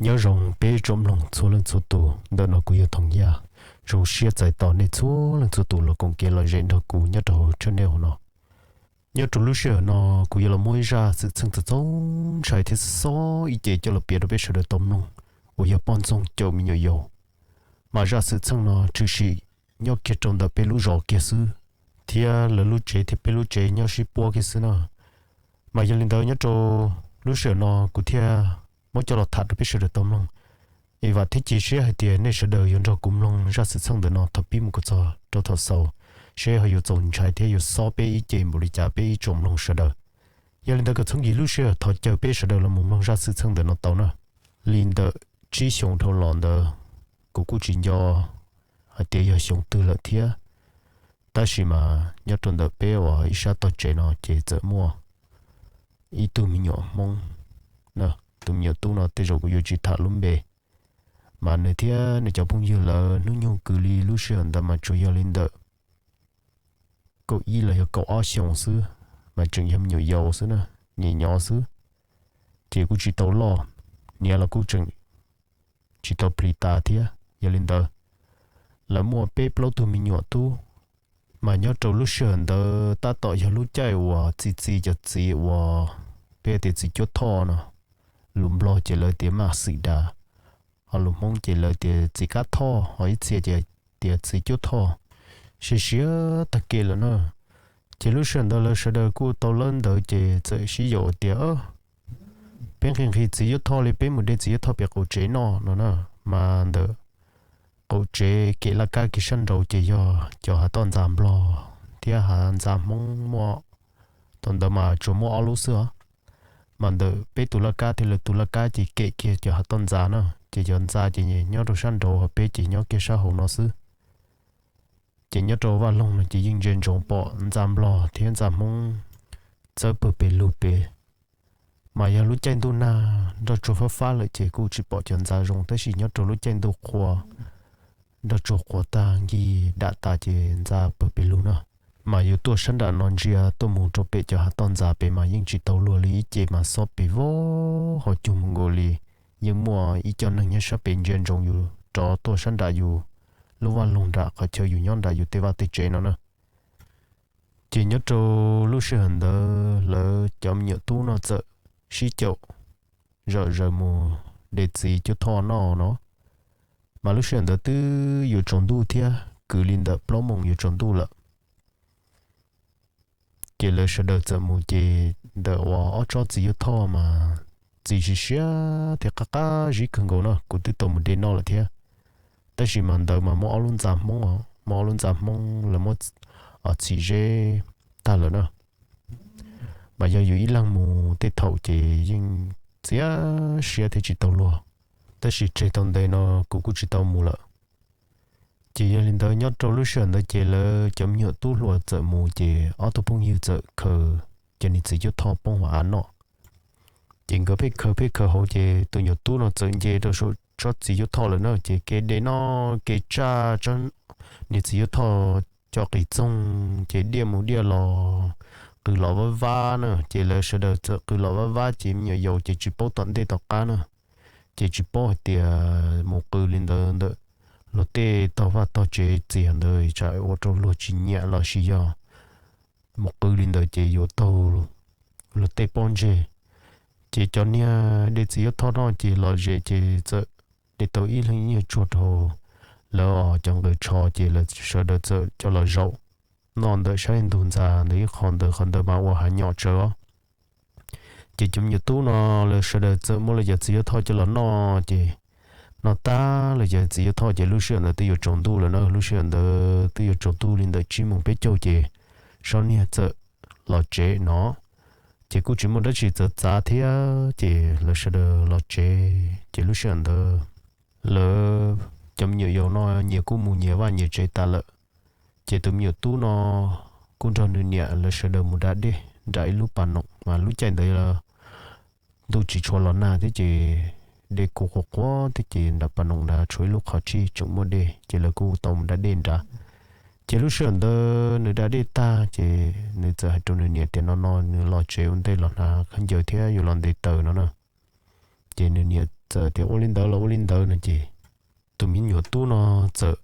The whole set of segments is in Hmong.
Nyob zoo peb tsoom mloog txhua leej txhua tus, ntawm no kuv yog Thoom Yaj. Zoo siab txais tos nej txhua leej txhua tus los koom kev lom zem nrog kuv nyob rau hauv channel no. Nyob rau lub sij hawm no, kuv yuav los muab ib zaj xwm txheej txaus ntshai thiab xob ib ce coj los piav rau peb sawv daws tau mloog, uas yog poj ntxoog caum me nyuam yaus. Mas zaj xwm txheej no tshwm sim nyob kiag rau ntawm peb lub zos kiag xwb, thiab lawv lub tsev thiab peb lub tsev nyob sib puab kiag xwb na. Mas yog li ntawd, nyob rau lub sij hawm no kuv thiaj muab coj los tham rau peb sawv daws tau mloog. Es vam thiab cia siab hais tias nej sawv daws yuav nrog kuv mloog zaj xwm txheej ntawm no thaum pib mus kom txog rau thaum xaus, seb ho yuav txaus ntshai thiab yuav xob peb ib ce npaum li cas peb ib tsoom mloog sawv daws. Yog li ntawd, kom txhob nkim lub sij hawm, thov caw peb sawv daws los mus mloog zaj xwm txheej ntawm no tau na. Li ntawm tsib xyoos dhau los ntawd, kuv kuj tsis nco hais tias yog xyoo twg lawm thiab, tab sis mas nyob rau ntawm peb uas ib sab tog tsev no ces txawm muaj ib tug me nyuam Hmoob. Tus me nyuam tub no tej zaum kuv yuav tsis tham lub npe, mas nws thiab nws cov phooj ywg lawv hnub nyoog kwv li lub sij hawm ntawd mas tsuas yog li ntawm kaum ib los yog kaum ob xyoos xwb, mas tseem yog me nyuam yaus xwb na, nyuam nyov xwb, ces kuj tsis tau loj, hniav los kuj tseem tsis tau plis tas thiab. Yog li ntawd, lawv muaj peb plaub tug me nyuam tub. Mas nyob rau lub sij hawm ntawd tab tom yog lub caij uas txi txiv, cov txiv uas peb tias txiv cuab thoj no, lus Nplog ces lawv tias maj xim das, ho lus Hmoob ces lawv tias txiv kab thoj, ho ib txhia ces tias txiv cuab thoj, siav siav tag kev lawm na. Ces lub sij hawm ntawd lawv sawv daws kuj tau lawb ntawd ces txawm sib yaum tias, peb nqhis nqhis txiv cuab thoj li, peb mus de txiv cuab thoj pem qaum tsev noj no na. Mas ntawm qaum tsev kev laj kab kev sab nraud ces yog cov hav toj ntxa Nplog thiab hav ntxa Hmoob muaj, thaum ntawd mas tsuas muaj ob lub xwb os. Mas ntawm peb tus laj kab thiab lawv tus laj kab ces kem kiag cov hav toj ntxa na, ces cov ntxa ces nyob rau sab nraud, ho peb ces nyob kiag sab hauv no xwb. Ces nyob rau vaj loog no ces yeej ntsia ntsoov pom ntxa Nplog thiab ntxa Hmoob txawb pawg pes lug pem. Mas yog lub caij ntuj nag nroj tsuag fab fab lawm ces kuj tsis pom cov ntxa zoo, tab sis nyob rau lub caij ntuj qhua nroj tsuag qhuav tag nkig dam tas ces ntxa pawg pes lug na. Mas yus tuaj sab nram no ntsia tuaj mus rau pem cov hav toj ntxa pem mas yeej tsis tau luag li ib ce, mas xob pes vog ho cuag mus nkaus li. Yeej muaj ib co neeg nyob sab pem ntsia ntsoov yus rov tuaj sab nram yus lub vaj loog nram qhov chaw yus nyob nram yus tej vaj tej tsev no na. Ces nyob rau lub sij hawm ntawd lawv cov me nyuam tub no txawm sib caum zom zaws mus de txiv cuab thoj noj no. Mas lub sij hawm ntawd twb yuav tsaus ntuj thiab, kwv li ntawm plaub moos yuav tsaus ntuj lawm. Ces lawv sawv daws txawm mus, ces ntawm uas ob tsob txiv cuab thoj mas txiv siav siav thiab qab qab zib kawg nkaus na, kuv twb tau mus de noj lawm thiab. Tab sis mas ntawd mas muaj ob lub ntxa Hmoob, muaj ob lub ntxa Hmoob lawv muab txhim zeb tag lawm na. Mas yog yus ib leeg mus tej thaum ces yeej txiav siab thiab tsis tau luag, tab sis tseg tau ntev no kuv kuj tsis tau mus lawm. Ces yog li ntawd nyob rau lub sij hawm ntawd ces lawv cov me nyuam tub hluas txawm mus, ces ob tug phooj ywg txawm khaws cov niag txiv cuab thoj poob hauv av noj. Ces nkawd pheej khaws pheej khaws hauv, ces tus nyuam tub no txawm nce rau saum tsob txiv cuab thoj lawm na, ces kev de noj kev tsaj tsob niag txiv cuab thoj cov qis txoog ces diaj mus diaj los, qws los vab vab na, ces lawv sawv daws txawm qws los vab vab, ces me nyuam yaus ces tsis paub tom ntej tom qab na, ces tsis paub hais tias mus qw li ntawd ntawm luag tej tog vaj tog tsev txias ntawd tsam ua rau luag tsis nyiam los sis yog mus qw li ntawd ces yuav taug luag tej pob ntseg. Ces cov niag de txiv cuab thoj noj ces lom zem ces txawm de tau ib leeg ib nyuag tsuag rau lawv os, cov nqaws tsho ces lawv sawv daws txawm coj los zaum noj ntawm sab ntug ntxa ntawd ib qho ntawd, qhov ntawd mas ua hav nyom tsawv os. Ces cov me nyuam tub no lawv sawv daws txawm muab lawv cov txiv cuab thoj coj los noj, ces noj tag lawv cov txiv cuab thoj ces lub sij hawm ntawd twb yuav tsaus ntuj lawm na, lub sij hawm ntawd twb yuav tsaus ntuj li ntawm tsib moos peb caug ces Saub niag txawm los tsev no, ces kuj tsis muaj dab tsi txawv txav thiab ces lawv sawv daws los tsev. Ces lub sij hawm ntawd lawv cov me nyuam yaus no nyias kuj mus nyias vaj nyias tsev tas lawm. Ces tus me nyuam tub no kuj nrog nws niam lawv sawv daws mus da dej nram ib lub pas noom, mas lub caij ntawd ntuj tsis tshua los nag thiab ces dej kuj qhuav qhuav thiab ces nram pas noom nrad tshuav ib lub qhov tsij tseem muaj dej ces lawv kuj tau mus da dej nrad. Ces lub sij hawm ntawd nws da dej tag ces nws txawm hais rau nws niam tias no no nws los tsev ua ntej los hnav khaub ncaws thiab yuav los ntes taws no na. Ces nws niam txawm tias ua li ntawd los ua li ntawd no ces tus me nyuam tub no txawm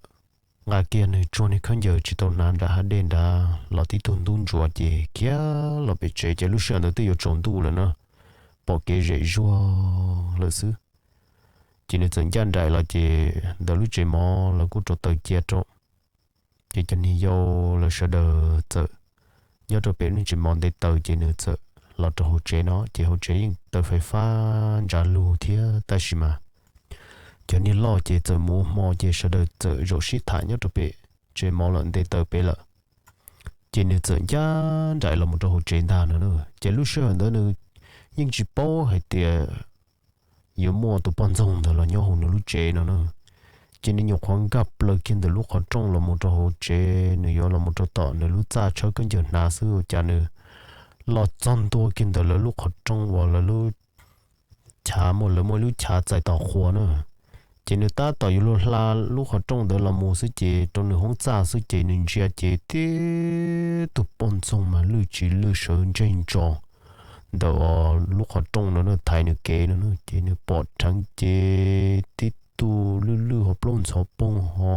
nqa kiag nws tsuag niag khaub ncaws tsis tau hnav nram hav dej nrad los tib tug ntub ntsuav ces khiav los pem tsev. Ces lub sij hawm ntawd twb yuav tsaus ntuj lawm na, pom kev zem zuag lawm xwb. Ces nws txawm ncaj nraim los ces ntawm lub tsev mov lawv kuj rau taws cia rau. Ces cov niag yau lawv sawv daws txawm nyob rau pem lub tsev mov nte taws ces nws txawm los rau hauv tsev no ces hauv tsev yeej taws fais fab ntsa lug thiab tab sis mas cov niag loj ces txawm mus ua hmo ces sawv daws txawm zaum sib tham nyob rau pem tsev mov lawm nte taws pem lawm. Ces nws txawm ncaj nraim los mus rau hauv tsev ntag no na. Ces lub sij hawm ntawd nws yeej tsis paub hais tias yuav muaj tus poj ntxoog ntawd los nyob hauv nws lub tsev no na. Ces nws nyuam qhuav nkag plaws kiag ntawm lub qhov rooj los mus rau hauv tsev, nws yuav los mus rau tom nws lub txaj tshawb khaub ncaws hnav xwb ua cas nws los txog ntua kiag ntawm lawv lub qhov rooj uas lawv lub chav muaj, lawv muaj ib lub chav txais tos qhua na. Ces nws tab tom yuav luag hla lub qhov rooj ntawd los mus xwb ces rau nws hoob txaj xwb ces nws ntsia ces tib tug poj ntxoog mas lwj tsis lwj sawv ntseg ntso ntawm lub qhov rooj no na, thaiv nws kev no na. Ces nws pom dheev ces tib tug lwj lwj ho plaub ntxhov poog ho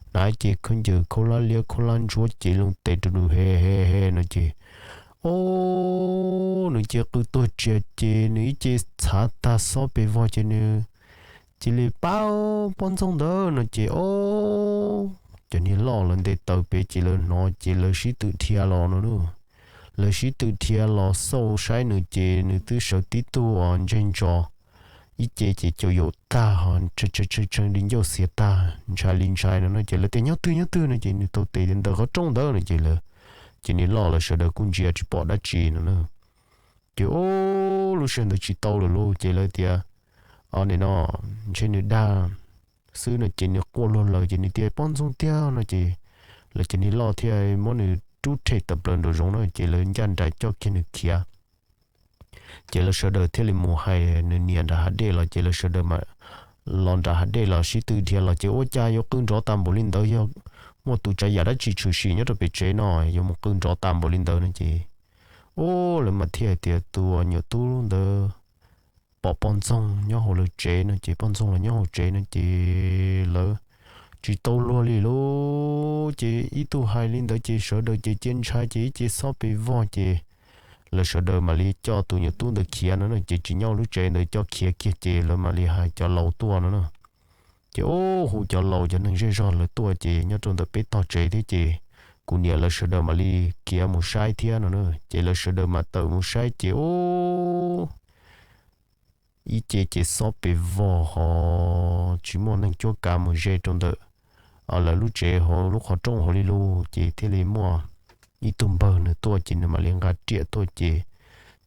hnav ces khaub ncaws khaub hlab liab khaub hlab ntsuab ces loo tes rau nws he he he no ces, o, nws cia qw tuag tsias ces nws ib ce txhav tag xob pes vog ces nws cia li pab poj ntxoog ntawd no ces, o, cov niag loj lawv nte taws pem ces lawv hnov ces lawv sib twm dhia los no na. Lawv sib twm dhia los xauj saib nws ces nws twb sawv tib tug ntseg ntso, ib ce ces caum yaum tag ho tshee li ncauj xiav tag ntshai li ntshai no na. Ces lawv tias nyob twg nyob twg no ces nws tau tes tias ntawm qhov rooj ntawd no ces lawv, ces niag loj lawv sawv daws kuj ntsia tsis pom dab tsi no na. Ces o, lub sij hawm ntawd tsis tau lawm lauj ces lawv tias, o, nim no ntshe nws dag xwb no ces nws quaj luag lawm ces nws tias poj ntxoog tiag no ces lawv ces niag loj thiaj muab nws rub rhe tawm plaws nraum zoov na ces lawv ncaj nraim coj kiag nws khiav. Ces lawv sawv daws thiaj li mus hais nws niam nram hav dej los ces lawv sawv daws mam los nram hav dej los sib twm dhia los ces ua cas yuav qw nrov tas npaum li ntawd, yog muaj tus tsav yam dab tsi tshwm sim nyob rau pem tsev no yuav mus qw nrov tas npaum li ntawd no ces, o, lawv mam thiaj hais tias tus nyuam tub ntawd pom poj ntxoog nyob hauv lawv tsev no ces poj ntxoog los nyob hauv tsev no ces lawv tsis tau luag li lauj. Ces ib tug hais li ntawd ces sawv daws ces cia ntshai ces ib ce xob pes vog ces lawv sawv daws mam li coj tus nyuam tub ntawd khiav no na ces tsis nyob lub tsev ntawd coj khiav kiag ces lawv mam li hais cov laus tuaj no na. Ces ub hu cov laus cov neeg zej zog lawv tuaj ces nyob rau ntawm peb tog tsev thiab ces kuv niam lawv sawv daws mam li khiav mus saib thiab no na ces lawv sawv daws mam tawm mus saib ces ub ib ce ces xob pes vog ho tsis muaj neeg cuab kav mus ze rau ntawm lawv lub tsev hauv lub qhov rooj hauv li lauj ces thiaj li muaj ib tug npawg nws tuaj ces nws mam li nqa riam tuaj ces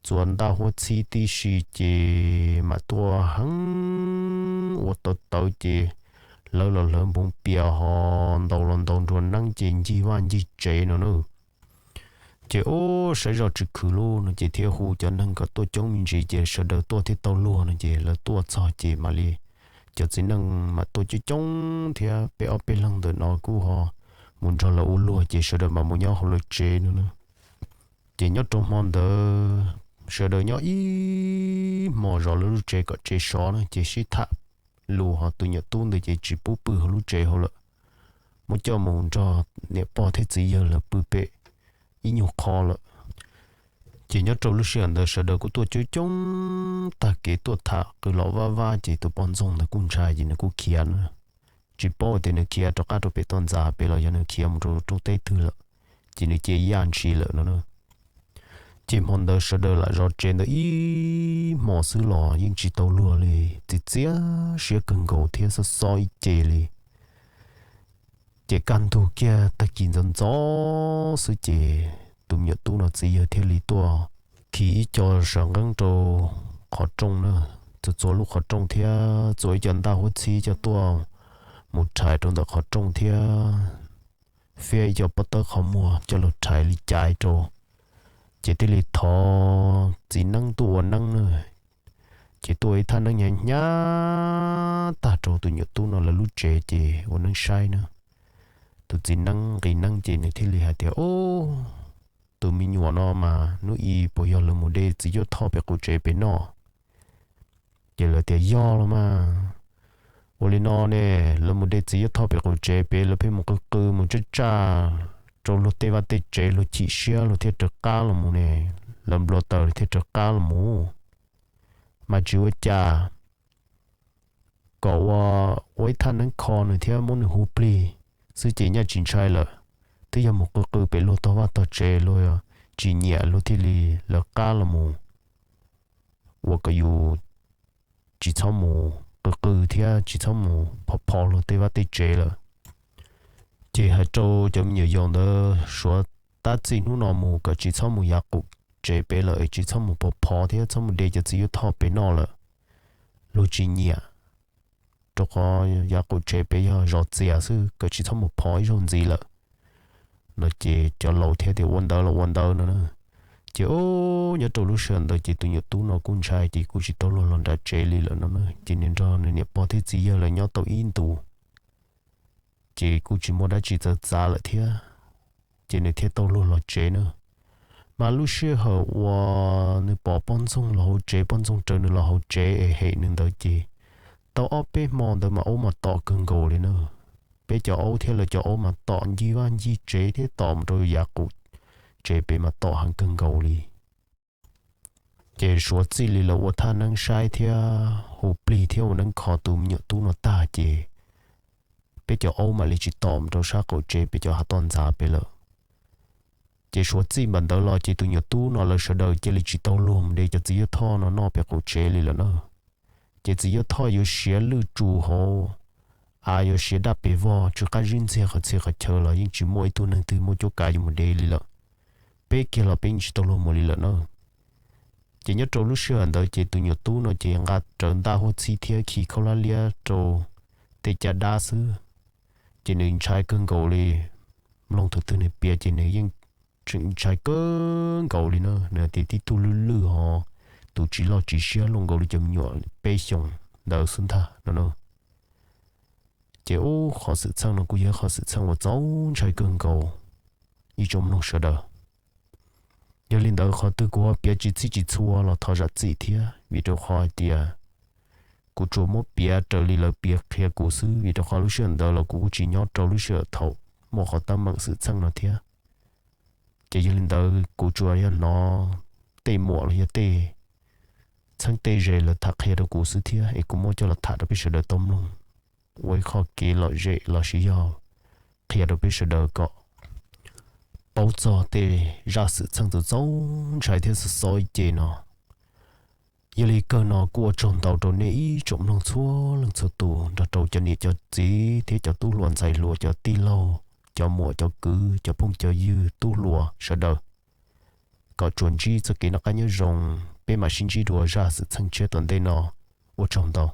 txua ntaj huab txhib tib si ces mam tuaj heev ua tawv tawv ces hlawv los hlawv npoo pias ho ntaus los ntaus nruas neeb ces ncig vaj ncig tsev no na. Ces ub saib zoj tsis khwv lauj no ces thiaj hu cov neeg kom tuaj coob me ntsis ces sawv daws tuaj thiaj tau luag no ces lawv tuaj txog ces mam li cov txiv neej mam tuaj coob coob thiab peb ob peb leeg ntawm no kuj ho mus nrog lawv ua luag ces sawv daws mam mus nyob hauv lawv tsev no na. Ces nyob rau hmo ntawd sawv daws nyob ib hmo zov lawv lub tsev kom tsev sov na ces sib tham lus ho tus nyuam tub ntawd ces tsis pub pw hauv lub tsev hauv lawm, muab coj mus nrog niam pog thiab txiv yawg lawv pw pem ib nyuag qho lawm. Ces nyob rau lub sij hawm ntawd sawv daws kuj tuaj coob coob tag kev tuaj tham qw los vaj vab ces tus poj ntxoog ntawd kuj ntshai ces nws kuj khiav na. Tsis paub tias nws khiav rov qab rau pem toj ntxas pem los yog nws khiav mus rau rooj teb twg lawm, ces nws cia yaj ntshis lawm no na. Ces hmo ntawd sawv daws lam zov tsev ntawd ib hmo xwb los yeej tsis tau luag li, txiv txiab siab kawg nkaus thiab xob xob ib ce li. Ces kaj ntug kiag tag kis ntxov ntxov xwb ces tus me nyuam tub no txiv yawg thiaj li tuaj khi ib co saw nqeeb rau qhov rooj na, txua txua lub qhov rooj thiab txua ib co ntaj huab txhib coj tuaj mus rhais rau ntawm qhov rooj thiab fiab ib co pob tawb qhov muag coj los rhais li cais rau. Ces thiaj li thov txiv neeb tuaj ua neeb na. Ces tuaj ib thaj neeb hnyav hnyav tag rau tus nyuam tub no lawv lub tsev ces ua neeb saib na. Tus txiv neeb nqis neeb ces nws thiaj li hais tias, Ub, tus me nyuam no mas hnub i puas yog lawv mus de txiv cuab thoj pem qub tsev pem noj? Ces lawv tias yog los mas. Ua li no ne, lawv mus de txiv Yawg Thoj pem qaum tsev pem, lawv pheej mus qw qw mus tsaj tsaj rau luag tej vaj tej tsev, luag chim siab luag thiaj raws qab los mus ne, lawv nplua taws thiaj raws qab los mus. Mas tsis ua cas, kom ua, ua ib thaj neeb kho nws thiab muab nws hu plig xwb ces nyaj tsis ntshai lawm. Twb yog mus qw qw pem luag tog vaj tog tsev, luag tsis nyiam luag thiaj li lawv qab los mus, ua kom yus tsis txhob mus qw qw thiab tsis txhob mus phov phov luag tej vaj tej tsev lawm. Ces hais rau cov me nyuam yaus ntawd suav tab txij hnub no mus kom tsis txhob mus yav qaum tsev pem lawm, tsis txhob mus phov phov thiab txhob mus de cov txiv Yawg Thoj pem noj lawm, luag tsis nyiam. Rau qhov yav qaum tsev pem yog zos txias xwb, kom tsis txhob mus phov ib zaug ntxiv lawm no. Ces cov laus thiaj tias ua ntawd los ua ntawd no na. Ces o, nyob rau lub sij hawm ntawd ces tus nyuam tub no kuj ntshai ces kuj tsis tau luag los nram tsev li lawm no na. Ces nws nrog nws niam pog thiab txiv yawg lawv nyob tau ib ntus, ces kuj tsis muaj dab tsi txawv txav lawm thiab, ces nws thiaj tau luag los tsev na. Mas lub sij hawm uas nws pom poj ntxoog los hauv tsev, poj ntxoog raws nws los hauv tsev es hem nws ntawd ces tau ob peb hmo ntawd mas aub mas tom kawg nkaus li na. Peb cov aub thiab lawv cov aub mas tom ncig vaj ncig tsev thiab tom mus rau yav qaum tsev pem mas tom heev kawg nkaus li. Ces suav txij li lawv ua thaj neeb saib thiab hu plig thiab ua neeb kho tus me nyuam tub no tag ces peb cov aub mam li tsis tom mus rau sab qaum tsev pem cov hav toj ntxav pem lawm. Ces suav txij npaum ntawd los ces tus nyuam tub no lawv sawv daws cia li tsis tau luag mus de cov txiv Yawg Thoj no noj pem qaum tsev li lawm na. Ces txiv Yawg Thoj yuav siav lwj tsus hauv av, yuav siav daj pes vog, tsw qab zib ntxiag qhov txhia qhov chaw los yeej tsis muaj ib tug neeg twg muaj cuab kav yuav mus de li lawm. Peb kiag los peb yeej tsis tau luag mus li lawm na. Ces nyob rau lub sij hawm ntawd ces tus nyuam tub no ces nqa rawv ntaj huab txhib thiab khi khaub hlab liab rau tej caj dab xwb. Ces nws ntshai kawg nkaus li, mloog thaum twg nws piav ces nws yeej tseem ntshai kawg nkaus li na. Nws tias tib tug lwj lwj ho tus tsis loj tsis siab luaj nkaus li cov me nyuam peb xyoos ntawd xwb ntag no na. Ces ub, qhov xwm txheej no kuj yog ib qhov xwm txheej uas txaus ntshai kawg nkaus ib tsoom mloog sawv daws. Yog li ntawd qhov twg kuv ho piav tsis txhij tsis txhua los thov zam txim thiab, vim rau qhov hais tias kuv tsuas muab piav raws li lawv piav qhia kuv xwb, vim rau qhov lub sij hawm ntawd los kuv kuj tsis nyob rau lub sij hawm thaum muaj qhov teeb meem xwm txheej no thiab. Ces yog li ntawd kuv tsuas yog hnov tej muam los yog tej txheeb tej ze lawv tham qhia rau kuv xwb thiab es kuv muab coj los tham rau peb sawv daws tau mloog ua ib qho kev lom zem los sis yog qhia rau peb sawv daws kom paub txog tej zaj xwm txheej txaus txaus ntshai thiab xob xob ib ce no. Yog li kawg no kuj ua tsaug ntau rau nej ib tsoom mloog txhua leej txhua tus nrog rau cov niam cov txiv thiab cov tub hluas ntxhais hluas cov tij laug, cov muam cov kwv cov phooj cov ywg tub hluas sawv daws. Kom tsuas ntsib txoj kev noj qab nyob zoo, peb mam sib ntsib dua zaj xwm txheej tshiab tom ntej no. Ua tsaug ntau.